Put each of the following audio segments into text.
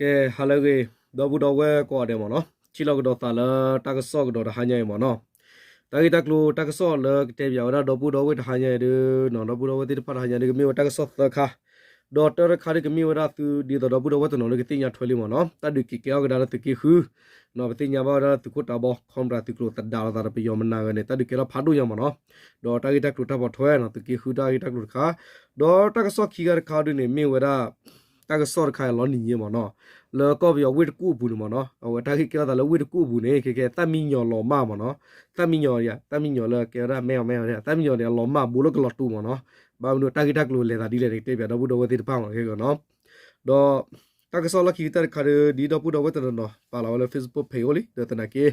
ကဲ ဟါလၢအဂ့ၤ ဒီပုၢ်ဒီဝဲၢ်ကိးဂၤဒဲးမ့ၢ်နီၤ, ထံၣ်လိာ်ကဒီးသးလၢတၢ်ကစီၣ်ကဒီးတဟါညါအံၤမ့ၢ်နီၤ, တၢ်ဂ့ၢ်တၢ်ကျိၤတၢ်ကစီၣ်လၢကတဲပၠးဝဲဒၣ်ဒီပုၢ်ဒီဝဲၢ်တဟါညါအံၤဒီးနီၤ, ဒီပုၢ်ဒီဝဲၢ်သ့ၣ်တဖၣ်တဟါညါဒီးကမ့ၢ်ဝဲတၢ်ကစီၣ်သၢခါ, ဒီးတၢတခါဒီးကမ့ၢ်ဝဲဒၣ်သုဒ်သိးဒီပုၢ်ဒီဝဲၢ်တနီၤလၢကသ့ၣ်ညါထွဲလံမ့ၢ်နီၤ, တၢ်ဒုးက့ၤကဲထီၣ်ကဒါလၢသုးက့ဃု နီၤ, ပသ့ၣ်ညါဘၣ်ဝဲဒၣ်လၢသုးခိၣ်တၢ်ဘီ Cobra သုးကျိၤသဒါလိာ်သးဒီးပယီၤမနၤဂၤန့ၣ် တၢ်ဒုးကဲထီၣ်ဖးဒိၣ်ညါမ့ၢ်နီၤ, ဒီးတၢ်ဂ့ၢ်တၢ်ကျိၤတၢ်ပိာ်ထွဲနီၤ, သုးက့ဃုတၢ်ဂ့ၢ်တၢ်ကျိၤတခါ, ဒီးတၢ်ကစီၣ်ခံခါတခါဒုန့ၣ် မ့ၢ်ဝဲဒၣ် တၢ်ကစီၣ်တခါအံၤလီၤနံၤယ့မ့ၢ်နီၤ, လၢကီၢ်ပယီၤဝ့ၢ်တကူၣ်အပူၤန့ၣ်မ့ၢ်နီၤ, အဝဲတၢ်ဂ့ၢ်ကဲထီၣ်သးလၢဝ့ၢ်တကူၣ်အပူၤန့ၣ် ခဲကဲသၣ်မံယီၤလီၤမၢ်မ့ၢ်နီၤ, သၣ်မံယီၤ သၣ်မံယီၤလၢကဲဝဲဒၣ်မဲအီၤမဲအီၤ သၣ်မံယီၤန့ၣ် အလီၤမၢ်ဘိလၢကလီၤတူာ်မ့ၢ်နီၤ, ဘၣ်မနုၤတၢ်ဂ့ၢ်တၢ်ကျိၤလဲၤသးဒ်လဲၣ်န့ၣ် ကတဲပၠးဒီပုၢ်ဒီဝဲၢ်သ့ၣ်တဖၣ်မ့ၢ်နီၤ, ဒီး တၢ်ကစီၣ်လီၢ်ခံကတၢၢ်တခါဒီး ဒ်ဒီပုၢ်ဒီဝဲၢ်တနီၤနီၤ ပာ်လီၤဝဲလၢ Facebook page အိၣ်လံ ဒီးသနာ်က့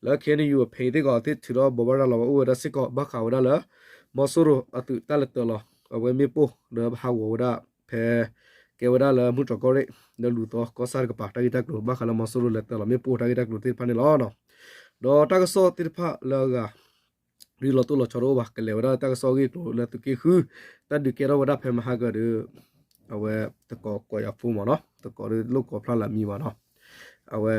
လၢ K N U အ page သ့ၣ်ကီးသ့ၣ်ထုးထီၣ်ဘိးဘၣ်ရၤလီၤဝဲအိၣ်ဝဲဒၣ်စ့ၢ်ကီး ဘၣ်ဃးဝဲဒၣ်လၢ မီၤစိရိၤအသုးတၢ်လဲၤတၢၤလီၤ အဝဲမ့ၣ်ပိၢ်ဒီးဟးဂီၤဝဲဒၣ် ဖဲ ကဲဝဲဒၣ်လၢမုၢ်တြီၤကီၢ်ရ့ၣ် လၢလူၤသီကီၢ်ဆၣ်တကပၤ တၢ်ဂ့ၢ်တၢ်ကျိၤ ဘၣ်ဃးလၢမီၤစိရိၤလဲၤတၢၤလီၤမ့ၣ်ပိၢ်တၢ်ဂ့ၢ်တၢ်ကျိၤသ့ၣ်တဖၣ်န့ၣ်လီၤ. ဒီးတၢ်ကစီၣ်သ့ၣ်တဖၣ်လၢအဂၤ ဒ်လီၤတိၢ်လီၤဆီတအိၣ်ဘၣ် ကလဲၤဝဲဒၣ်တၢ်ကစီၣ်ဂ့ၢ်ကျိၤလၢသုးက့ဃု တၢ်ဒုးကဲထီၣ်ဝဲဒၣ်ဖဲမဟါကဒီး အဝဲသကိးကိးယၤဖိမ့ၢ်နီၤ သကိးဒုးလိၣ်ကိးဖျါလၢမံၤဘၣ်နီၤ အဝဲ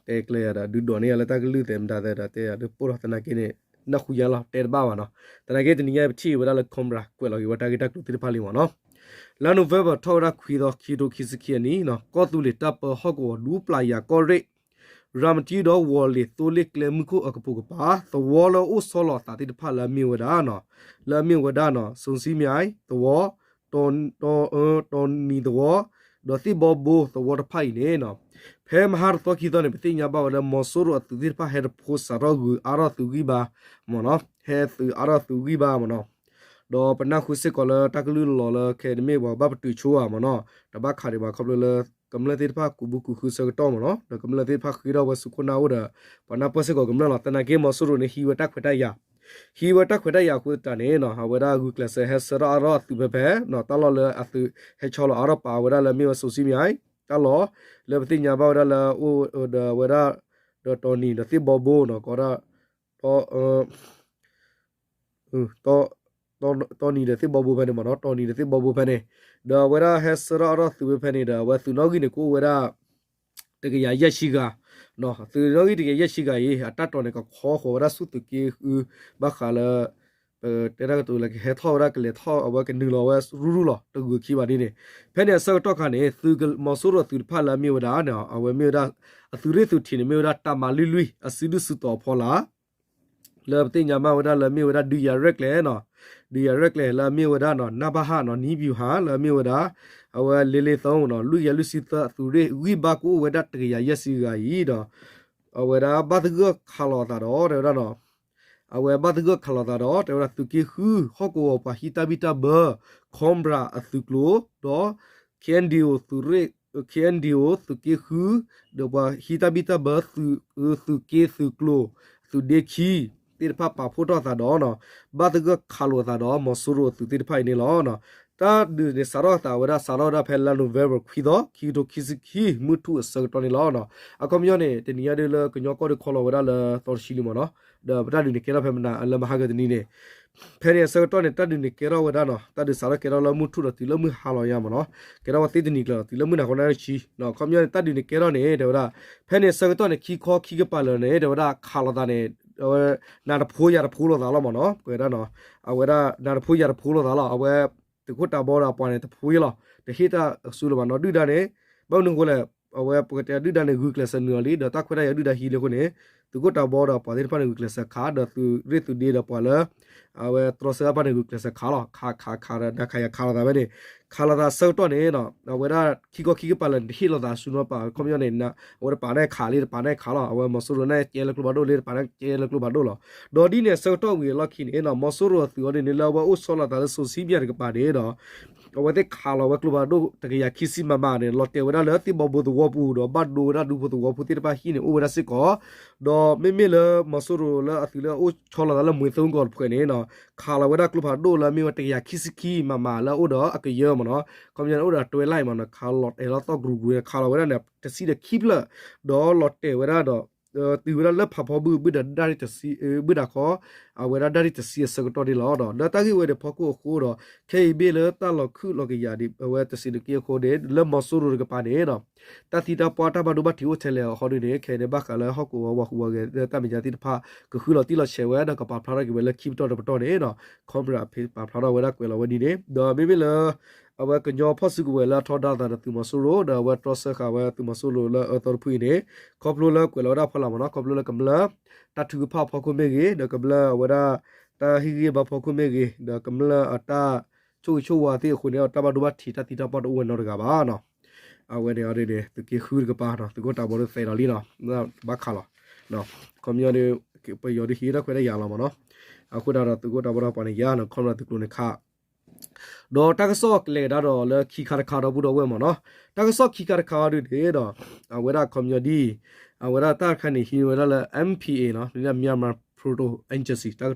တဲကျဲယၤဒီး ဒုးဒိးန့ၢ်ယၤလၢတၢ်ကလုၢ်သဲးမတၤသဲးဒီး တဲယၤဒုးပိၢ်ထီၣ်သနာ်က့န့ၣ် နၢ်ဟူယါလီၤ တဲတဘၣ်ဘၣ်နီၤ သနာ်က့တနံၤညါပထံၣ်ဝဲဒၣ်လၢ Cobra ကွဲးလီၤက့ၤဝဲတၢ်ဂ့ၢ်တၢ်ကျိၤသ့ၣ်တဖၣ်လံမ့ၢ်နီၤ လါနိၣ်ဝ့ဘၢၣ်ထီၣ်ဝဲဒၣ်ခွံသီ ခံကထိခံဆံခံအနံၣ်နီၤ ကီၢ်သူလ့ၤတၢ်ပၢဟီၣ်ကဝီၤဒူပျၢ်ယၤကီၢ်ရ့ၣ် ရၤမတံဒီးဝီၤလ့ၤသိလ့ၣ်ကျဲမုၢ်ခိၣ်အကပိာ်ကပၤ သဝီလၢအအိၣ်ဆီလီၤအသးသ့ၣ်တဖၣ်လၢအမ့ၢ်ဝဲဒၣ်နီၤ လၢအမ့ၢ်ဝဲဒၣ်နီၤ စိၤစံမံၤ သဝီ တီၤ တီၤနံၤသဝီ ဒီးသ့ၣ်ဘီဘိသဝီတဖၣ်အံၤန့ၣ်နီၤ ဖဲမဟါတသီခံသီန့ၣ် ပသ့ၣ်ညါဘၣ်ဝဲလၢ မီၤစိရိၤအသုးသ့ၣ်တဖၣ်ဟဲတဖိစးထီၣ်ဂုၤအါထီၣ်သုးဂံၢ်ဘါမ့ၢ်နီၤ ဟဲသုးအါထီၣ်သုးဂံၢ်ဘါမ့ၢ်နီၤ ဒီးပနၢ်ဟူစ့ၢ်ကီးလၢတၢ်ကလုၢ်လီၤလၢခဲအံၤတမ့ၢ်ပှၤဘၣ်ပတုာ်ဆိဧါမ့ၢ်နီၤ တဘၣ်ခးဒံးဘၣ်ခီဖျိလၢ ကမျၢၢ်သ့ၣ်တဖၣ်ကူးဘူးကူးဃုဆၢကတီၢ်မ့ၢ်နီၤ ဒီးကမျၢၢ်သ့ၣ်တဖၣ်ဃ့ထီၣ်ဝဲဆူခိၣ်နၢ်အိၣ်ဒီး ပှၤနၢ်ပၢၢ်စ့ၢ်ကီးကမျၢၢ်လီၤ သနာ်က့မီၤစိရိၤန့ၣ် ဟံးဝဲတၢ်ခွဲးတၢ်ယာ် ဟံးဝဲတၢ်ခွဲးတၢ်ယာ်အဃိသတးန့ၣ်နီၤ အဝဲဒၣ်ဂုာ်ကျဲးစၢးဟဲဆှၢထီၣ်အါထီၣ်အသုးဖဲဖဲ တၢ်လီၢ်လၢအသုးဟဲဆီလီၤအါထီၣ်ပာ်ဝဲဒၣ်လၢမ့ၢ်ဝဲစိၤစံမံၤ တၢ်လီၢ် လၢပသ့ၣ်ညါဘၣ်ဝဲဒၣ်လၢအိၣ်ဒီးဝဲဒၣ် ဒီးတီၤနံၤဒီးသ့ၣ်ဘီဘိနီၤ ကီးဒၣ် တီ တီၤနံၤဒီးသ့ၣ်ဘီဘိဖဲန့ၣ်မ့ၢ်နီၤ တီၤနံၤဒီးသ့ၣ်ဘီဘိဖဲန့ၣ် ဒီးအဝဲဒၣ်ဟဲဆှၢထီၣ်အါထီၣ်သုးဝဲဖဲန့ၣ်ဒီး အဝဲသုးနီၣ်ဂံၢ်န့ၣ် ကအိၣ်ဝဲဒၣ် တကယၤယဲၢ်ဆံဂၤ သုးနီၣ်ဂံၢ်တကယၤယဲၢ်ဆံဂၤအံၤ အတၢ်တိာ်န့ၣ် ကခီဃီၤဝဲဒၣ်ဆူသုးက့ဃု ဘၣ်ဃးလၢ ပတဲတၢ်ကတိၤလၢကဟဲထီၣ်ဝဲဒၣ်ကလဲၤထီၣ် အဝဲကနုာ်လီၤဝဲရူၢ်ရူၢ်လီၤ တဂုာ်ခံဘၣ်ဒ်န့ၣ် ဖဲန့ၣ်အဆၢကတီၢ်ခါန့ၣ် သုးမီၤစိရိၤအသုးတဖၣ်လၢအမ့ၢ်ဝဲဒၣ် အဝဲမ့ၢ်ဝဲဒၣ် အသုးရ့ၣ်သုးထံးန့ၣ် မ့ၢ်ဝဲဒၣ်တၢ်မၤလွံၢ်လွံၢ် အစုဒုၣ်စုတီၤအဖီလာ် လၢပသ့ၣ်ညါမးဝဲဒၣ်လၢမ့ၢ်ဝဲဒၣ်ဒုးယၤရဲၣ်ကျဲၤနီၤ ဒုးယၤရဲၣ်ကျဲၤလၢအမ့ၢ်ဝဲဒၣ်နီၤ နၢ်ဘၣ်ဟၣ်နီၤ နံၣ်ပျူၤဟၣ်လၢအမ့ၢ်ဝဲဒၣ် အဝဲလ့လ့သိနီၤ လွံၢ်ကယၤလွံၢ်ဆံသၢအသုးရ့ၣ်ဂံၢ်ဘါကအိၣ်ဝဲဒၣ်တကယၤယဲၢ်ဆံဂၤအံၤဒီး အဝဲဒၣ်ဘၣ်သဂၢၢ်ခးလိာ်အသးဒီး တဲဝဲဒၣ်နီၤ အဝဲဘၣ်သဂၢၢ်ခးလိာ်သးဒီး တဲဝဲဒၣ်သုးက့ဃု ဟီၣ်ကဝီၤပှၤဟံးတၢ်ဘံၣ်တၢ်ဘၢ Cobra အသုးကျိၤ ဒီး K N D O သုးရ့ၣ် K N D O သုးက့ဃု ဒီးပှၤဟံးတၢ်ဘံၣ်တၢ်ဘၢ သုးက့သုးကျိၤ သုးဒ့ခံ သ့ၣ်တဖၣ်ပာ်ဖှိၣ်ထီၣ်သးဒီး ဘၣ်သဂၢၢ်ခးလိာ်သးဒီး မီၤစိရိၤအသုးသ့ၣ်တဖၣ်အံၤန့ၣ်လီၤ. တၢ်ဒုးန့ၣ်စးထီၣ်သးဝဲဒၣ် စးထီၣ်ဝဲဒၣ်ဖဲလါနိၣ်ဝ့ဘၢၣ်ခွံသီ ခံကထိခံဆံခံ မုၢ်ထူၣ်အဆၢကတီၢ်န့ၣ်လီၤ. အခီပညီန့ၣ် တနံၤညါဒ်လၢကညီကီၢ်ဒုးခီလီၤဝဲဒၣ်လၢသီတဆံလံမ့ၢ်နီၤ, ဒီးပတၢ်ဒုးန့ၣ်ကဲထီၣ်ဖဲမနၤလၢမဟါကတနံၤန့ၣ် ဖဲန့ၣ်အဆၢကတီၢ်န့ၣ် တၢ်ဒုးန့ၣ်ကဲထီၣ်ဝဲဒၣ်နီၤ, တၢ်ဒုးစးထီၣ်ကဲထီၣ်လၢမုၢ်ထူၣ်ဒီးတုၤလၢမုၢ်ဟါလီၤညါမ့ၢ်နီၤ, ကဲထီၣ်ဝဲသ့တနံၤကျၢၤ တုၤလၢမုၢ်နၤဃီနၣ်ရံၣ်ဆံ, အခီပညီန့ၣ် တၢ်ဒုးန့ၣ်ကဲထီၣ်န့ၣ် တဲဝဲဒၣ် ဖဲန့ၣ်အဆၢကတီၢ်န့ၣ် ခံခီခံကပၤလၢာ်န့ၣ် တဲဝဲဒၣ်ခးလိာ်သးန့ၣ် အဝဲ နၤတဖိယၤတဖိလိာ်သးလီၤမ့ၢ်နီၤ, ပဝဲဒၣ်နီၤ, အဝဲဒၣ်နၤတဖိယၤတဖိလိာ်သးလီၤ, အဝဲ သုးခိၣ်တၤဘီဒီးအပှၤန့ၣ် တဖိယၤလီၤ, တဟ့ၣ်တၢ်အစုလၢၤဘၣ်နီၤ, ဒုၣ်ဒါန့ၣ် ဘၣ်မနုၤအဃိလဲၣ်, အဝဲပကတဲဒုၣ်ဒါန့ၣ် ဂုာ်ကျဲးစၢးနုာ်လီၤလံ, ဒီးတၢ်ခွဲးတၢ်ယာ်ဒုၣ်ဒါဟံးလံအဃိန့ၣ် သုးခိၣ်တၤဘီဒီးပှၤသ့ၣ်တဖၣ်န့ၣ် ဂုာ်ကျဲးစၢးခး, ဒီးသုးရ့ၣ်သုးဒ့ဒီးပှၤလၢ အဝဲတြီဆၢအပၢ်န့ၣ် ဂုာ်ကျဲးစၢးခးလီၤ, ခးခးခးဒီး နၤခးယၤခးလိာ်သးဖဲန့ၣ်, ခးလိာ်သးဆၢကတီၢ်န့ၣ် အဝဲဒၣ်ခံခီခံကပၤလၢာ်န့ၣ် တဟ့ၣ်လိာ်သးအစုနီတပၤ, ခီပညီန့ၣ် အဝဲတပာ်န့ၣ်ခးလံ တပာ်န့ၣ်ခးလီၤ, အဝဲမီၤစိရိၤန့ၣ်ကဲလၢကျိဖးဒိၣ်လံ တပာ်န့ၣ်ကဲလၢကျိဖးဒိၣ်လီၤ. ဒီးဒ်န့ၣ်အဆၢကတီၢ်ဝံၤအလီၢ်ခံန့ၣ် မီၤစိရိၤအသုးအီၤဒ်န့ၣ် လၢအဝဲအိၣ်ဆီလီၤသးလၢစိၤဆံဘျဲၣ်တကပၤန့ၣ်ဒီး အဝဲသ့ၣ်ခးလီၤဝဲကျိဖးဒိၣ်တကယၤခံဆံမမန့ၣ် လီၤတဲာ်ဝဲဒၣ်လၢသ့ၣ်ဘီဘိသဝီပူၤ ဒီးဘၣ်ဒိဝဲဒၣ်ဒူဖိသဝီဖိသ့ၣ်တဖၣ်ဟံၣ်န့ၣ် အိၣ်ဝဲဒၣ်စ့ၢ်ကီး, ဒီးမ့မ့ၢ်လၢမီၤစိရိၤလၢအသုးလၢအအိၣ်ဆီလီၤသးလၢမွ့ၤသိကီၢ်တဖုန့ၣ် ခးလီၤဝဲဒၣ်ကျိဖးဒိၣ်လၢအမ့ၢ်ဝဲတကယၤခံဆံခံမမ လၢအအိၣ်ဒီးအကယၢမ့ၢ်နီၤ, ခီပညီန့ၣ် အိၣ်ဒီးတွဲလၢ်မ့ၢ်နီၤ, ခးလီၤတဲာ်လီၤသီၣ်ကရူၢ်ကရူၢ်န့ၣ် ခးလီၤဝဲဒၣ်န့ၣ် တဆံဒီးခံဖျၢၣ်, ဒီးလီၤတဲာ်ဝဲဒၣ်ဒီး တုၤဝဲဒၣ်လၢဖးဖီဘုၣ် ဘုၣ်ဒၣ်တဆံ ဘုၣ်ဒၣ်ခီ အဝဲဒၣ်တဆံအဆၢကတီၢ်န့ၣ်လီၤ. ဒီးတၢ်ဂ့ၢ်ဝဲန့ၣ်ဖီခိၣ်အဃိဒီး ခဲအံၤမ့ၢ်လၢတၢ်လီၤခုၣ်လီၤကယၤဒံး အဝဲတဆံးတက့ၢ်အဃိန့ၣ် လၢမီၤစိရိၤတကပၤန့ၣ်ဒီး တၢ်သံတၢ်ပှၢ်တၢ်ဘၣ်ဒိဘၣ်ထံးအိၣ်ထဲလဲၣ်အဃိဒ်န့ၣ် ခဲအံၤန့ၣ် ဘၣ်ဃးလၢဟီၣ်ကဝီၤဝၤဃူဝဲဂဲၤလၢတၢ်မဲာ်ညါသ့ၣ်တဖၣ် ကဃုလီၤတံၢ်လီၤဆဲးဝဲ ဒီးကပာ်ဖျါထီၣ်က့ၤဝဲလၢခံပတီၢ်တပတီၢ်န့ၣ်ဒီး ခီပရၢအဖံပာ်ဖျါထီၣ်ဝဲဒၣ်ကွဲးလီၤဝဲဒ်န့ၣ် ဒီးမ့မ့ၢ်လၢ အဝဲကညီဖီၣ်စုကဝဲၤလၢအထီဒါသးဒီးသုးမီၤစိရိၤ ဒီးအဝဲတြီဆၢဃာ်ဝဲသုးမီၤစိရိၤလၢအအၢသီတဖုအံၤန့ၣ် ခီဖျိလၢကွဲးလီၤဝဲဒၣ်ဖီလာ်မ့ၢ်နီၤ ခီဖျိလၢကမျၢၢ် တၢ်ထုကဖၣ်ဖီခိၣ်မ့ၢ်ဂ့ၤ ဒီးကမျၢၢ်အဝဲဒၣ် တၢ်ဟ့ၣ်ဂံၢ်ဘါဖီခိၣ်မ့ၢ်ဂ့ၤ ဒီးကမျၢၢ်အတၢ်ဆိၣ်ဂ့ၤဆိၣ်ဝါသ့ၣ်အဃိန့ၣ် တၢ်ဘၣ်ဒိဘၣ်ထံးတၢ်သံတၢ်ပှၢ်တအိၣ်ဝဲနီတဂၤဘၣ်နီၤ အဝဲန့ၣ်အီၤဒ်န့ၣ် သုးက့ဃုတကပၤနီၤ သုးခိၣ်တးဘီဒုးသဲးဒီးလံနီၤ ဘၣ်ခးလီၤ ခီပညီဒ် ပယီၤဒုးဟံးထီၣ်ခွဲးတၢ်ယာ်လီၤမ့ၢ်နီၤ အဃိသတးဒီးသုးခိၣ်တးဘီဒီးပှၤန့ၣ်ယါနီၤ ခီပညီသုးကျိၤန့ၣ်ခး ဒီးတၢ်ကစီၣ်ကလဲၤကဒါဒီးလၢခံခါတခါဒီပုၢ်ဒီဝဲၢ်မ့ၢ်နီၤ တၢ်ကစီၣ်ခံခါတခါအီၤဒ်န့ၣ်ဒီး အဝဲဒၣ်ခီပညီဒ် အဝဲဒၣ်တၢ်တခါန့ၣ် ဟံးဝဲဒၣ်လၢ M P A နီၤ Myanmar Proto Agency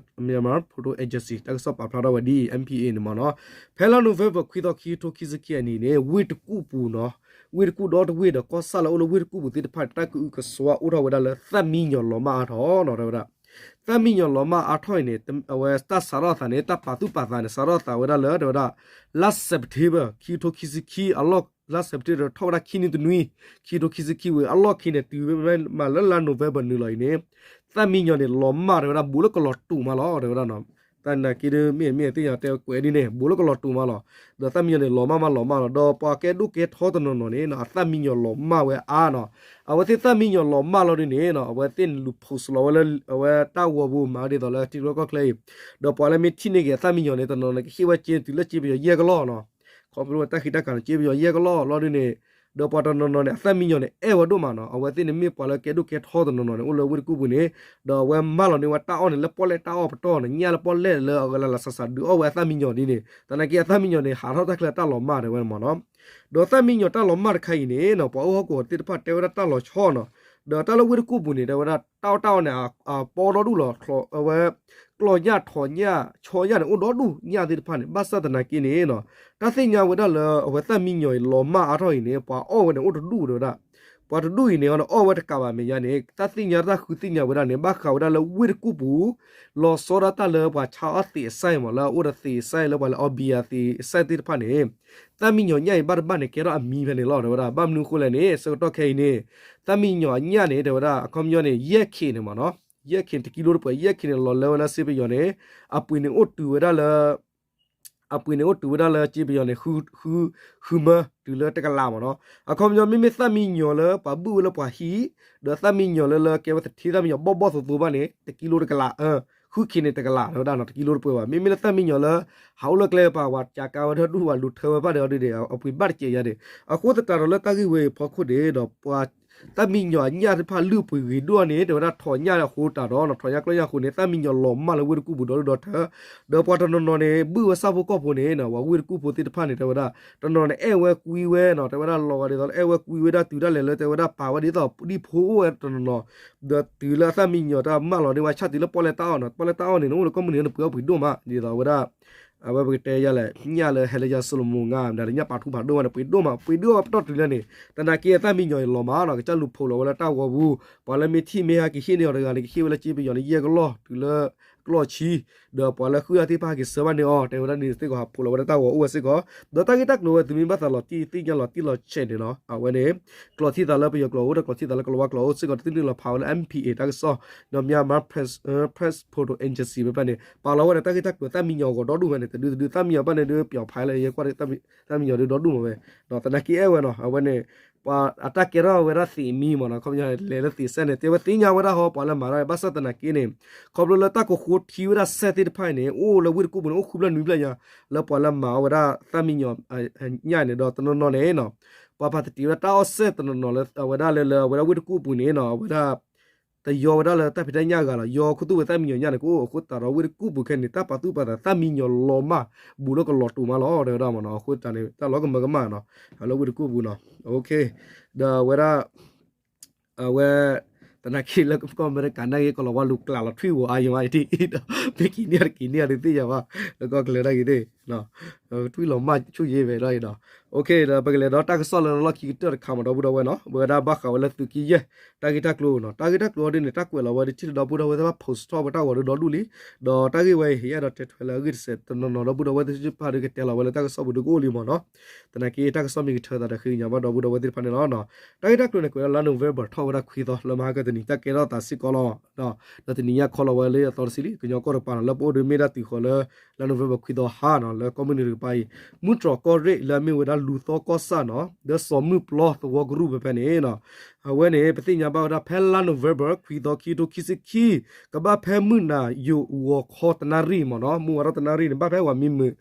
Myanmar Proto Agency တၢ်ကစီၣ်ပာ်ဖျါထီၣ်ဝဲဒ် M P A န့ၣ်မ့ၢ်နီၤ ဖဲလါ November ခွံသီ ခံကထိခံဆံခံအနံၤန့ၣ် ဝ့ၢ်တကူၣ်ပူၤနီၤ ဝ့ၢ်တကူၣ်ဒီတဝ့ၢ်ဒီးကီၢ်ဆၣ်လၢအိၣ်လၢဝ့ၢ်တကူၣ်ပူၤသ့ၣ်တဖၣ် တၢ်ကအုကစွါအိၣ်ထီၣ်ဝဲဒၣ်လၢသၣ်မံယီၤလီၤမၢ်အါထီၣ်နီၤ တဲဝဲဒၣ် သၣ်မံယီၤလီၤမၢ်အါထီၣ်အံၤန့ၣ် အဝဲတၢ်စးထီၣ်အသးန့ၣ် တၢ်ပာ်သူၣ်ပာ်သးန့ၣ် စးထီၣ်အသးဝဲဒၣ်လၢ တဲဝဲဒၣ် လါ September ခံကထိခံဆံခံ အလီၢ် လါ September ထီၣ်ဝဲဒၣ်ခံနွံတနွံ ခံကထိခံဆံခံဝံၤ အလီၢ်ခံန့ၣ် တုၤဝဲမးလၢလါ November နုာ်လီၤအံၤန့ၣ် သၣ်မံယီၤန့ၣ် လီၤမၢ်တဲဝဲဒၣ် ဘူးလၢကလီၤတူာ်မးလီၤ တဲဝဲဒၣ်နီၤ တၢ်နာ်က့ဒ်မ့ၢ်မ့ၢ်သ့ၣ်ညါတဲကွဲးဒ်န့ၣ် ဘူးလၢကလီၤတူာ်မးလီၤ ဒီးသၣ်မံယီၤန့ၣ် လီၤမၢ်မးလီၤမၢ်လီၤ ဒီးပှၤကဲဒိၣ်ကဲထီတနီၤနီၤန့ၣ် အသၣ်မံယီၤလီၤမၢ်ဝဲအါနီၤ အဝဲသ့ၣ်သၣ်မံယီၤလီၤမၢ်လီၤဒ်န့ၣ်နီၤ အဝဲသ့ၣ်န့ၣ်လူၤ post လီၤဝဲလၢ အဝဲတၢ်ဂီၤပူၤမၤဒ်သိးလၢထံရူၢ်ကီၢ်ချၢအံၤ ဒီးပှၤလၢမ့ၢ်ထံၣ်န့ၢ်က့ၤအသၣ်မံယီၤန့ၣ် တနီၤန့ၣ် ကဟ့ၣ်ဝဲစ့တုၤလၢစ့ပယီၤယဲၢ်ကလီၢ်နီၤ ခီဖျိတၢ်ဃံတၢ်ကၤန့ၣ် စ့ပယီၤယဲၢ်ကလီၢ်လီၤဒ်န့ၣ် ဒီးပှၤတနီၤနီၤန့ၣ် အသၣ်မံယီၤန့ၣ် အဲၣ်ဝဲဒိၣ်မးနီၤ အဝဲသ့ၣ်န့ၣ်မ့ၢ်ပှၤလၢကဲဒိၣ်ကဲထီတနီၤနီၤန့ၣ် အိၣ်လၢဝ့ၢ်တကူၣ်ပူၤန့ၣ် ဒီးအဝဲမၢလီၤန့ၢ်ဝဲတၢ်အီၣ်န့ၣ် လၢပီၣ်လဲၣ်တၢ်အီၣ်ပတီၢ်န့ၣ် ညၣ်လၢပီၣ်လဲၣ်လၢအဂၤလၢ်လၢ်ဆးဆးဒုးအီၣ်ဝဲအသၣ်မံယီၤဒ်န့ၣ် သနာ်က့အသၣ်မံယီၤန့ၣ် ဟးထီၣ်တၢ်ချၢတၢ်လီၤမၢ်တဲဝဲမ့ၢ်နီၤ ဒီးသၣ်မံယီၤတၢ်လီၤမၢ်တခါအံၤန့ၣ်နီၤ ပှၤအိၣ်ဟီၣ်ကဝီၤသ့ၣ်တဖၣ်တဲဝဲဒၣ်တၢ်လီၤဆီနီၤ ဒီးတၢ်လၢဝ့ၢ်တကူၣ်ပူၤန့ၣ် တဲဝဲဒၣ်တၢ်အီၣ်တၢ်အီန့ၣ် အပီဒီဒူၣ်လီၤ အဝဲ ကျီၢ်ညၣ်ထိးညၣ် ဆီညၣ်န့ၣ် အိၣ်ဒီဒူၣ်ညၣ်သ့ၣ်တဖၣ်န့ၣ် ဘၣ်ဆၣ်သနာ်က့န့ၣ်နီၤ တၢ်သ့ၣ်ညါဝဲဒၣ်လၢအဝဲသၣ်မံယီၤအံၤလီၤမၢ်အါထီၣ်အံၤန့ၣ် ပှၤအီၣ်ဝဲန့ၣ်အိၣ်တဒူၣ်တဲဝဲဒၣ် ပှၤတဒူၣ်အံၤန့ၣ် အီၣ်ဝဲတကးဘၣ်မဲာ်ညါန့ၣ် တၢ်သ့ၣ်ညါတၢ်ဃုသ့ၣ်ညါဝဲဒၣ်န့ၣ် ဘၣ်ဃးဝဲဒၣ်လၢဝ့ၢ်တကူၣ်ပူၤ လီၤဆီဒၣ်တၢ်လၢပှၤဆါအီၣ်သံးအစၢ်အံၤမး လၢအအိၣ်ဒီးသံးအစၢ်အံၤ လၢပှၤလဲၤအီဘံယၤသံးအစၢ်သ့ၣ်တဖၣ်န့ၣ် သၣ်မံယီၤညၣ်အံၤဘၣ်တဘၣ်န့ၣ် ကဲထီၣ်အမံဖဲန့ၣ်လီၤ တဲဝဲဒၣ် ဘၣ်မနုၤအဃိလဲၣ်န့ၣ် ဆၢကတီၢ်ခဲအံၤန့ၣ် သၣ်မံယီၤအညၣ်န့ၣ် တဲဝဲဒၣ် အခီပညီန့ၣ် ယဲၢ်ခ့န့ၣ်မးနီၤ ယဲၢ်ခ့န့ၣ် တကံလိတပှဲၤ ယဲၢ်ခ့န့ၣ် လီၤလၢဝဲလၢစ့ပယီၤန့ၣ် အပှ့ၤန့ၣ်အိၣ်တုၤဝဲဒၣ်လၢ အပှ့ၤန့ၣ်အိၣ်တုၤဝဲဒၣ်လၢစ့ပယီၤန့ၣ် ဃုမၢတုၤလၢတကလးမးနီၤ အခီပညီမ့မ့ၢ်သၣ်မံယီၤလၢပှၤဘုၣ်ဝဲလၢပှၤဟံၣ် ဒီးသၣ်မံယီၤလၢလၢကဲဝဲသထ့သၣ်မံယီၤဘီၣ်ဘီၣ်သိသိဘၣ်န့ၣ် တကံလိတကလး ဃုခ့န့ၣ်တကလး တဲဝဲဒၣ်နီၤ တကံလိတပှဲၤဘၣ် မ့မ့ၢ်လၢသၣ်မံယီၤလၢ ဟးအိၣ်လၢကျဲပှၤဝၤကးဝဲဒၣ်ဒူၣ်ဝဲလူၤထၢဝဲဘၣ်ဒီးဒ်န့ၣ် အပှ့ၤဘၣ်တစဲးယါန့ၣ် အဃိသတးဒီးလၢတၢ်ဂ့ၢ်ဝဲအံၤဖီခိၣ်န့ၣ်ဒီးပှၤ သၣ်မံယီၤအညၣ်သ့ၣ်တဖၣ်လုၢ်ပှ့ၤဂ့ၤဒိၣ်န့ၣ် တဲဝဲဒၣ်ထိးညၣ်အဃိသတးဒီးနီၤ ထိးညၣ်ကျီၢ်ညၣ်အဃိန့ၣ် သၣ်မံယီၤလီၤမၢ်လၢဝ့ၢ်တကူၣ်ပူၤဒီဒူၣ်ဒီထၢ ဒီးပှၤတနီၤနီၤန့ၣ် ဘုၣ်ဝဲဆၣ်ဖိကီၢ်ဖိန့ၣ်နီၤ ပှၤဝ့ၢ်တကူၣ်ဖိသ့ၣ်တဖၣ်န့ၣ် တဲဝဲဒၣ် တနီၤန့ၣ် အဲၣ်ဝဲကွံဝဲနီၤ တဲဝဲဒၣ်လီၤဂာ်ဒ်သိးလၢအဲၣ်ဝဲကွံဝဲဒၣ်တုၤဒၣ်လဲာ်လၢတဲဝဲဒၣ်ပာ်ဝဲဒ်သိးဒ်ဖိအိၣ်ဝဲတနီၤနီၤ ဒီးတုၤလၢအသၣ်မံယီၤတၢ်မၢလီၤန့ၢ်ဝဲဆၣ်တုၤလၢပီၣ်လဲၣ်တၢ်အီၣ်နီၤ ပီၣ်လဲၣ်တၢ်အီၣ်န့ၣ် နအိၣ်လၢကီၢ်မုၢ်နံၤန့ၣ် နပှ့ၤအီၣ်ပှ့ၤဒိၣ်မး ဒ်သိးဝဲဒၣ် အဝဲပကတဲယၤလဲၣ် ညၣ်လၢဟဲလၢယၤစိလမူၤငါ မတၤလၢညၣ်ပာ်ထူပာ်ဒိၣ်မးန့ၣ် ပှ့ၤဒိၣ်မး ပှ့ၤဒိၣ်ပတီၢ်တုၤလၢန့ၣ် သနာ်က့အသၣ်မံယီၤအံၤလီၤမၢ်နီၤ ကစၢ်လူၤဖိးလီၤဝဲလၢတၢ်ဂီၤပူၤ ပှၤလၢမ့ၢ်ထံၣ်မ့ၢ်ဟဲက့ၤဟ့ၣ်န့ၢ်အီၤတဂၤန့ၣ် ကဟ့ၣ်ဝဲလၢစ့ပယီၤန့ၣ် ယဲၢ်ကလီၢ်တုၤလၢ ကလီၢ်ဆံ ဒီးပှၤလၢဃုအါသ့ၣ်တဖၣ်ဟဲက့ၤဆှၢဘၣ်န့ၢ်အီၤ တဲဝဲဒၣ်န့ၣ်စ့ၢ်ကီး ဟးဖိးလီၤဝဲဒၣ်တၢ်ဂီၤအိၣ်ဝဲစ့ၢ်ကီး ဒီးတၢ်ဂ့ၢ်တၢ်ကျိၤဝဲသုမ့ၢ်ဘၣ်သးလီၤတံၢ်သ့ၣ်ညါလီၤတံၢ်လီၤဆဲးန့ၣ်နီၤ အဝဲန့ၣ် ကျိးထံသးလၢပယီၤကျိာ်အိၣ် ဒီးကျိးထံသးလၢကလီၤဝါကျိာ်အိၣ်စ့ၢ်ကီး တသ့ၣ်နုာ်လီၤဖးဝဲလၢ M P A တၢ်ကစီၣ် ဒီး Myanmar Press Press Photo Agency ဖဲဖဲန့ၣ် ပာ်လီၤဝဲဒီးတၢ်ဂ့ၢ်တၢ်ကျိၤသၣ်မံယီၤအဂီၤဒီဒူၣ်ဖဲန့ၣ် တဒုတဒုသၣ်မံယီၤဘၣ်န့ၣ်ဒုး ပျီၤဖးလၢယဲကွၢ် သၣ်မံယီၤဒုးဒီဒူၣ်မးဝဲ သနာ်က့အဲၣ်ဝဲနီၤ အဝဲန့ၣ် ပှၤအတၢ်ကဲထီၣ်ဝဲဒၣ်သံးအမံမးနီၤ ခီပညီလဲၤလၢသံးစဲန့ၣ် တဲဝဲသ့ၣ်ညါဝဲဒၣ်ဟီ ပှၤလၢမၤတၢ်ဘၣ်ဆၣ်သနာ်က့န့ၣ် ခီဖျိလၢတၢ်ကဃိထံဝဲဒၣ်စဲသ့ၣ်တဖၣ်အံၤန့ၣ် အိၣ်လၢဝ့ၢ်တကူၣ်ပူၤန့ၣ် အိၣ်ဃုဖျၢၣ်နွံဖျၢၣ်ညါ လၢပှၤလၢမၤအီၣ်ဝဲဒၣ်သၣ်မံယီၤညၣ်န့ၣ် ဒီးတနီၤနီၤန့ၣ်နီၤ ပှၤပာ်သတံးဝဲဒၣ်တၢ်အီၣ်စဲၣ်တနီၤနီၤလၢအဝဲဒၣ်လၢလၢအဝဲဒၣ်ဝ့ၢ်တကူၣ်ပူၤန့ၣ်နီၤ အဝဲဒၣ် တယီဝဲဒၣ်လၢတၢ်ဖံးတၢ်ညၣ်အဂၤလီၤ ယီခူသူၣ်ဝဲသၣ်မံယီၤညၣ်န့ၣ် ကအိၣ်အဃိသတးဒီးဝ့ၢ်တကူၣ်ပူၤခဲန့ၣ် တၢ်ပာ်သူၣ်ပာ်သးသၣ်မံယီၤလီၤမၢ် ဘူးလၢကလီၤတူာ်မးလီၤ တဲဝဲဒၣ်မးနီၤ အဃိသတးန့ၣ် တၢ်လီၤကမၢကမၣ်နီၤ လၢဝ့ၢ်တကူၣ်ပူၤနီၤ ဒီးအဝဲဒၣ် အဝဲ သနာ်က့လၢကီၢ်အမဲရကၤနာ်က့ ကလီၤဝါလူၤကျးလီၤထွံၣ်ဝီၤအါယံၤမးအံၤ ဒီး မ့ၢ်က့ၤန့ၢ်တက့ၤန့ၢ်တသ့ၣ်ညါဘၣ် လၢကီၢ်ချၢနာ်က့ၤသ့ၣ် ကထွံၣ်လီၤမၢ်ဆူၣ်ယ့ဝဲဒၣ်အံၤဒီး ဒီးပကလဲၤဒီးတၢ်ကစီၣ်လၢလီၢ်ခံကတၢၢ်တခါမး ဒီပုၢ်ဒီဝဲၢ်နီၤ, ဝဲဒၣ်ဘၣ်ဃးဝဲလၢသုးက့ယဲၢ် တၢ်ဂ့ၢ်တၢ်ကျိၤနီၤ, တၢ်ဂ့ၢ်တၢ်ကျိၤအီၤဒ်န့ၣ် တၢ်ကွဲးလီၤဝဲဒၣ်ထံၣ်လၢဒီပုၢ်ဒီဝဲၢ်သ့ၣ်တဖၣ် post ထီၣ်ဝဲတၢ်ဂီၤဒီးဒီဒူၣ်လံ, ဒီးတၢ်ဂ့ၢ်ဝဲအံၤ ယအဲၣ်ဒိးတဲထွဲလၢအဂ့ၢ်တစဲးတနီၤနီၤ ဒီပုၢ်ဒီဝဲၢ်သ့ၣ်တဖၣ်ဒီးကတဲလီၤဝဲလၢတၢ်ကစီၣ်ပူၤဒီးကအိၣ်လံမးနီၤ, သနာ်က့တၢ်ကစီၣ်မ့ၢ်ကထၢသးဒီးဃ့ကညးဘၣ်ဒီပုၢ်ဒီဝဲၢ်သ့ၣ်တဖၣ်န့ၣ်လီၤ. တၢ်ဂ့ၢ်တၢ်ကျိၤန့ၣ် ကွဲးလၢလါ November ထီၣ်ဝဲဒၣ်ခွံသီ လၢမဟါကတနံၤ တၢ်ကဲထီၣ်သးစ့ၢ်ကီးလီၤ. ဒီးတနံၤညါခီလီၤဝဲလၢအသီတဆံလံ, ကညီကီၢ်တကပၤနီၤ လၢပအိၣ်ဒီးမ့ၢ်ဒၣ်တုၤဃီၤလၢ လါ November ခွံသီဟါနီၤ လၢကီၢ်မုၢ်နုာ်တကပၤအံၤ မုၢ်တြီၢ်ကီၢ်ရ့ၣ်လၢအမ့ၢ်ဝဲဒၣ်လူၤသီကီၢ်ဆၣ်နီၤ ဒီးစီၤမုၢ်ပျီသဝီကရူၢ်ဖဲဖဲန့ၣ်နီၤ, အဝဲန့ၣ် ပသ့ၣ်ညါဘၣ်ဝဲဒၣ်ဖဲလါ November ခွံသီခံကထိခံဆံခံ ကဘၣ်ဖဲမုၢ်နၤယိာ်ဂီၤခီတနၣ်ရံၣ်မးနီၤ, မုၢ်ဝါထီၣ်တနၣ်ရံၣ်န့ၣ် ဘၣ်ဖဲပှၤမံမုာ်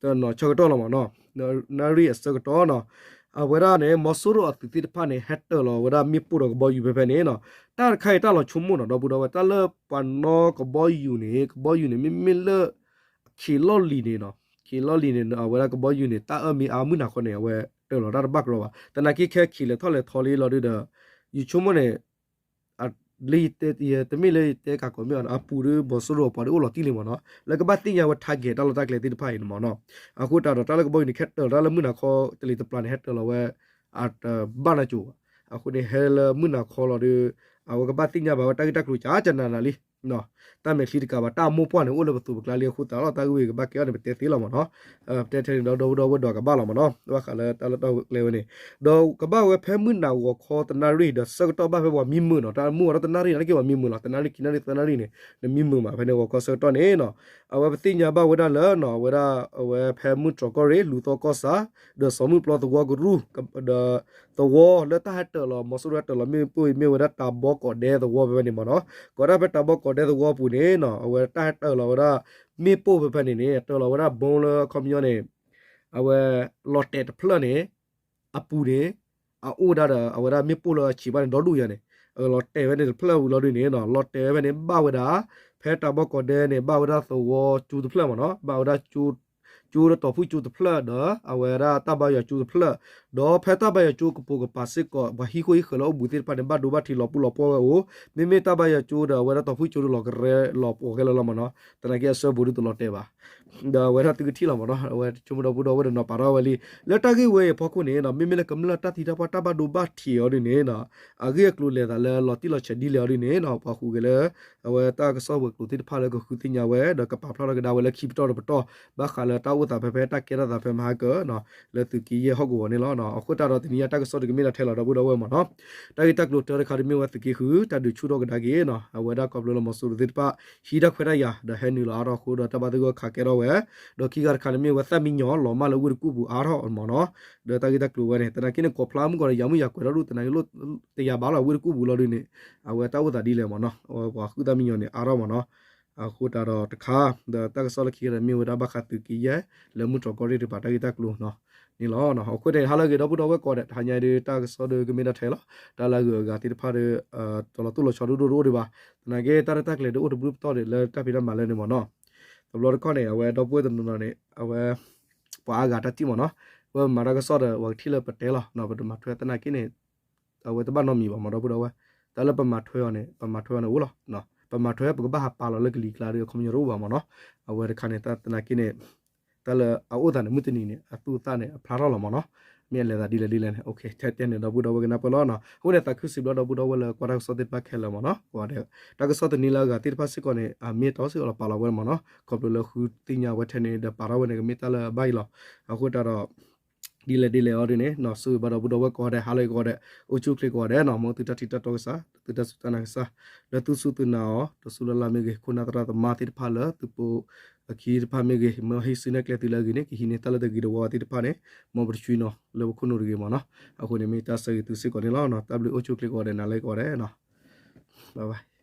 တနီၤဆၢကတီၢ်လီၤမးနီၤ, နၣ်ရံၣ်အဆၢကတီၢ်နီၤ, အဝဲဒၣ်န့ၣ် မီၤစိရိၤအသုးသ့ၣ်တဖၣ်န့ၣ် ဟဲတၢၤလီၤဝဲဒၣ်မ့ၣ်ပိၢ်ဒီးကဘီယူၤဖဲဖဲန့ၣ်နီၤ, တၢ်တခါအံၤတၢ်လီၤဆိကမိၣ်နီၤ ဒီပုၢ်ဒီဝဲၢ် တၢ်လၢပှၤနီၣ်ကဘီယူၤန့ၣ် ကဘီယူၤန့ၣ် မ့မ့ၢ်လၢ ခံးလီၢ်လံၤန့ၣ်နီၤ, ခံးလီၢ်လံၤန့ၣ် အဝဲဒၣ်ကဘီယူၤန့ၣ် တၢ်အၢၣ်မ့ၢ်အါမုၢ်နၤခီန့ၣ် အဝဲတၢၤလီၤတၢ်တဘၣ်ကရီဘၣ်, သနာ်က့ခဲခံးလဲၤထီၣ်လဲၤထီလံလီၤဒုဒီး ယဆိကမိၣ်န့ၣ် လၢ တမ့ၢ်လၢယတဲကးကီးမ့ၢ်အီၤ အပူၤဒီး မီၤစိရိၤအပှၤဒုးအိၣ်လီၤတံၢ်လံမးနီၤ, လၢကဘၣ်သ့ၣ်ညါဝဲ target တၢ်လီၢ်တၢ်ကျဲသ့ၣ်တဖၣ်အံၤန့ၣ်မးနီၤ, အဃိတၢ်ဒီးတၢ်လၢကဘီယူၤန့ၣ် ခဲတၢၤတၢ်လၢမုၢ်နၤခီတလံၤတပျၢ်န့ၣ် ဟဲတၢၤလီၤဝဲ အတဘၣ်နၢ်ကၠိဘၣ်, အဃိန့ၣ် ဟဲလၢမုၢ်နၤခီလီၤဒီး အဝဲကဘၣ်သ့ၣ်ညါဘၣ်ဝဲတၢ်ဂ့ၢ်တၢ်ကျိၤကကနၤနၤလံ တၢ်မဲာ်ချံတကးဘၣ် တၢ်အမိၢ်ပှၢ်န့ၣ် အိၣ်လၢပသိးပကျါလံအဃိသတးဒီး တၢ်ဂ့ၢ်ဝဲကဘၣ်ကဲအီၤန့ၣ် ပတဲသ့လီၤမးနီၤ, ပတဲထဲန့ၣ်ဒီး ဒီပုၢ်ဒီဝဲၢ်ဒီးကဘၣ်လီၤမးနီၤ, ဘၣ်ဃးလၢတၢ်လီၢ်တၢ်ကျဲဝဲန့ၣ်, ဒီးကဘၣ်ဝဲဖဲမုၢ်နၤဂီၤခီတနၣ်ရံၣ်ဒီး ဆၢကတီၢ်ဘၣ်ဖဲပှၤမံမုာ်နီၤ, တၢ်မုၢ်ဝါထီၣ်တနၣ်ရံၣ်န့ၣ် က့ၤပှၤမံမုာ်လီၤ, တနၣ်ရံၣ်ခံနၣ်ရံၣ်သၢနၣ်ရံၣ်န့ၣ် နမံမုာ်မး ဖဲန့ၣ်ဂီၤခီဆၢကတီၢ်န့ၣ်နီၤ, အဝဲပသ့ၣ်ညါဘၣ်ဝဲဒၣ်လၢနီၤ အဝဲဒၣ် အဝဲဖဲမုၢ်တြီၢ်ကီၢ်ရ့ၣ် လူၤသီကီၢ်ဆၣ် ဒီးစီၤမုၢ်ပျီသဝီကရူၢ် ဒီးသဝီလၢတၢ်ဟဲတၢၤလီၤ မီၤစိရိၤဟဲတၢၤလီၤမ့ၣ်ပိၢ်အံၤ မ့ၢ်ဝဲဒၣ်တၢ်ဘီကီးဒဲသဝီဖဲဖဲန့ၣ်မးနီၤ, ကီးဒၣ်ဖဲတၢ်ဘီကီးဒဲသဝီပူၤန့ၣ်နီၤ အဝဲတၢ်ဟဲတၢၤလီၤဝဲဒၣ် မ့ၣ်ပိၢ်ဖဲဖဲန့ၣ်န့ၣ် တၢၤလီၤဝဲဒၣ်ဘီလၢအခီပညီန့ၣ် အဝဲ လီၤတဲာ်တဖျၢၣ်န့ၣ် အပူၤန့ၣ် အအိၣ်ဒၣ်ဒီး အဝဲဒၣ်မ့ၣ်ပိၢ်လၢအဆံးဘၣ်န့ၣ် ဒီဒူၣ်ယၤန့ၣ် လီၤတဲာ်ဝဲန့ၣ်တဖျၢၣ်ဝံၤလီၤဒုန့ၣ်နီၤ လီၤတဲာ်ဝဲဖဲန့ၣ် ဘၣ်ဝဲဒၣ် ဖဲတၢ်ဘီကီးဒဲန့ၣ် ဘၣ်ဝဲဒၣ်သဝီကၠိတဖျၢၣ်မးနီၤ ဘၣ်ဝဲဒၣ် ကၠိဒီးတီၤဖုၣ်ကၠိတဖျၢၣ်ဒီး အဝဲဒၣ်တၢ်ဘါယွၤကၠိတဖျၢၣ်, ဒီးဖဲတၢ်ဘါယွၤကၠိကပိာ်ကပၤစ့ၢ်ကီး ပှၤဟံၣ်ဃိဟံၣ်ဃၢၤလၢအိၣ်ဘူးသ့ၣ်တဖၣ်န့ၣ် ဘၣ်ဒိဘၣ်ထံးလီၤပူၤလီၤပှီၢ်ဝဲအိၣ်, မ့မ့ၢ်တၢ်ဘါယွၤကၠိဒီးအဝဲဒၣ်တီၤဖုၣ်ကၠိဒီးလီၤကရဲလီၤပှီၢ်ခဲလၢာ်လီၤမးနီၤ, သနာ်က့အဆၢဘူးဒုတလီၤတဲာ်ဘၣ် ဒီးအဝဲဒၣ်သုကထံၣ်လီၤမးနီၤ အဝဲဆိကမိၣ်ဒီပုၢ်ဒီဝဲၢ်ဒီးနီၤပာ်ထီၣ်ဝဲလံ, လၢတၢ်ဂ့ၢ်ဝဲအံၤအဖီခိၣ်န့ၣ်နီၤ မ့မ့ၢ်လၢကမျၢၢ်တၢ်သံတၢ်ပှၢ်တၢ်ဘၣ်ဒိဘၣ်ထံးအီၤဒုန့ၣ်နီၤ အဂ့ၢ်အကျိၤလဲၤသးလၢလီၤတံၢ်လီၤဆဲးဒ်လဲၣ်အီၤဒုန့ၣ်နီၤ ပှၤဃုာ်က့ၤလၢ အဝဲတၢ်ကစီၣ်ဝဲၤကျိၤသ့ၣ်တဖၣ်လၢကဃုသ့ၣ်ညါဝဲ ဒီးကပာ်ဖျါထီၣ်ကဒါဝဲလၢခံပတီၢ်တပတီၢ် ဘၣ်ဃးလၢတၢ်အိၣ်သးဖဲဖဲတၢ်ကဲထီၣ်သးဖဲမဟါကၢနီၤ လၢသုးက့ယဲၢ်ဟီၣ်ကဝီၤန့ၣ်လီၤ. အဃိတၢ်ဒီးတနံၤညါတၢ်ကစီၣ်တကမ့ၢ်ဒၣ်ထဲလီၤဒီပုၢ်ဒီဝဲၢ်မးနီၤ တၢ်ဂ့ၢ်တၢ်ကျိၤတၢတခါဒုးမ့ၢ်ဝဲသုးက့ဃု တၢ်ဒုးဆူၣ်ထီၣ်ကဒါက့ၤနီၤ အဝဲဒၣ်ခီဖျိလၢမီၤစိရိၤသ့ၣ်တဖၣ် ဟံးတၢ်ခွဲးတၢ်ယာ် ဒီးဟဲနုာ်လီၤအါထီၣ်အဃိဒီးတၢ်ဘၣ်သဂၢၢ်ခးကဲထီၣ်ဝဲ ဒီးခံဂၤတခါန့ၣ်မ့ၢ်ဝဲသၣ်မံညီၤလီၤမၢ်လၢဝ့ၢ်တကူၣ်ပူၤအါထီၣ်မးနီၤ ဒီးတၢ်ဂ့ၢ်တၢ်ကျိၤဝဲန့ၣ် သနာ်က့န့ၣ် ကိးဖျါမုၢ်ကီးဒီးယၤမုၢ်ယၤကွဲးထီၣ်ဒူၣ်သနာ်က့လိၣ်တယာ်ဘၣ်လီၤဝ့ၢ်တကူၣ်ပူၤလီၤဒုန့ၣ် အဝဲတၢ်အိၣ်သးဒ်လဲၣ်မးနီၤ အဝဲပှၤဃုသၣ်မံညီၤန့ၣ် အါထီၣ်မးနီၤ အဃိတၢ်ဒီးတခါ ဒီးတၢ်ကစီၣ်လၢခံဂၤဒီးမ့ၢ်ဝဲဒၣ်ဘၣ်ဃးသုးက့ယဲၢ် လၢမုၢ်တြီၢ်ကီၢ်ရ့ၣ်တကပၤတၢ်ဂ့ၢ်တၢ်ကျိၤနီၤ န့ၣ်လီၤ. အဃိန့ၣ် ဟါလၢအဂ့ၤ ဒီပုၢ်ဒီဝဲၢ်ကိးဂၤဒဲး တဟါညါဒုးတၢ်ကစီၣ်ဒုးကမ့ၢ်ဒၣ်ထဲလီၤ တၢ်လၢအဂုၤအဂၤသ့ၣ်တဖၣ်ဒီး တလီၤတိၢ်လီၤဆီဒိၣ်ဒိၣ်တအိၣ်ဒံးဘၣ် သနာ်က့တၢ်ရဲၣ်တၢ်ကျဲၤဒုးအိၣ်တဘျုးပတီၢ်ဒံးလၢတၢ်ဖံးတၢ်မၤလၢန့ၣ်မးနီၤ တဘျီတခီၣ်န့ၣ် အဝဲဒီပုၢ်ဝဲၢ်တနီၤနီၤန့ၣ် အဝဲ ပှၤအါဂၤတၢ်ထံၣ်မးနီၤ ဝဲမၤတၢ်ကစီၣ်ဒီး ပှၤကထံၣ်လၢပတဲလီၤ ပတမၤထွဲသနာ်က့န့ၣ် အဝဲတဘၣ်နီတမံၤဘၣ်မး ဒီပုၢ်ဒီဝဲၢ် တၢ်လၢပမၤထွဲအီၤန့ၣ် ပမၤထွဲအီၤန့ၣ်အိၣ်လီၤ ပမၤထွဲပကဘၣ်ဟးပာ်လီၤလၢကလံၤကျါဒီး အခီပညီတအိၣ်ဘၣ်မးနီၤ အဝဲတခါန့ၣ် သနာ်က့န့ၣ် တၢ်လၢအအိၣ်သးန့ၣ် မုၢ်တနံၤန့ၣ် အသူၣ်အသးန့ၣ် အဖျါထီၣ်လီၤမးနီၤ မ့ၢ်အလဲၤသးဒ်လဲၣ်ဒ်လဲၣ်န့ၣ် ထဲတဲန့ၣ် ဒီပုၢ်ဒီဝဲၢ်ကနၢ်ပၢၢ်လီၤနီၤ အဃိန့ၣ် သးခုစံးဘျုးဒီပုၢ်ဒီဝဲၢ်လၢကွၢ်တၢ်ကစီၣ်သ့ၣ်တဖၣ်ခဲလၢာ်မးနီၤ တၢ်ကစီၣ်တနံၤလၢအဂၤသ့ၣ်တဖၣ်စ့ၢ်ကီးန့ၣ် အမ့ၢ်တီစ့ၢ်ကီးလီၤပာ်လီၤဝဲမးနီၤ ခီဖျိလၢဃုသ့ၣ်ညါဝဲထဲန့ၣ် ဒီးပာ်ထီၣ်ဝဲန့ၣ် ကမ့ၢ်တၢ်လၢအဘၣ်အံၤလီၤ အဃိတၢ်ဒီး ဒ်လဲၣ်ဒ်လဲၣ်အီၤဒ်န့ၣ် နီၢ်ဆိၣ်ဂ့ၤဘၣ်ဒီပုၢ်ဒီဝဲၢ်ကိးဂၤဒဲး ဟါလၢအဂ့ၤကိးဂၤဒဲး အိၣ်ဆူၣ်အိၣ်ချ့ကိးဂၤဒဲးနီၤ မ်သုတၢ်ထံၣ်တၢ်တီကစၢ် သုတၢ်စူၢ်တၢ်နာ်ကစၢ် လၢသူၣ်စူၢ်သုၣ်နာ်အီၤ တစူၢ်လၢ်လၢ်မ့ၢ်ဂ့ၤ ခိၣ်နၢ်သရၣ်သမါသ့ၣ်တဖၣ်လၢသုးဖိအခံသ့ၣ်တဖၣ်မ့ၢ်ဂ့ၤ မ်ဟံးစုနဲၣ်ကျဲသုလၢအဂ့ၤန့ၣ် ကဟံးန့ၢ်တၢ်လၢတဂ့ၤတဝါသ့ၣ်တဖၣ်န့ၣ် မ်ပတဆှံနီၤ လၢပခိၣ်နူာ်တဂ့ၤမးနီၤ အဃိန့ၣ် မ့ၢ်တၢ်ဆၢဂ့ၤသုစ့ၢ်ကီးန့ၣ်လီၤ တၢ်ဘျုးအိၣ်ဆူၣ်အိၣ်ချ့ကိးဂၤဒဲး နၤလၢကိးဂၤဒဲးနီၤ bye bye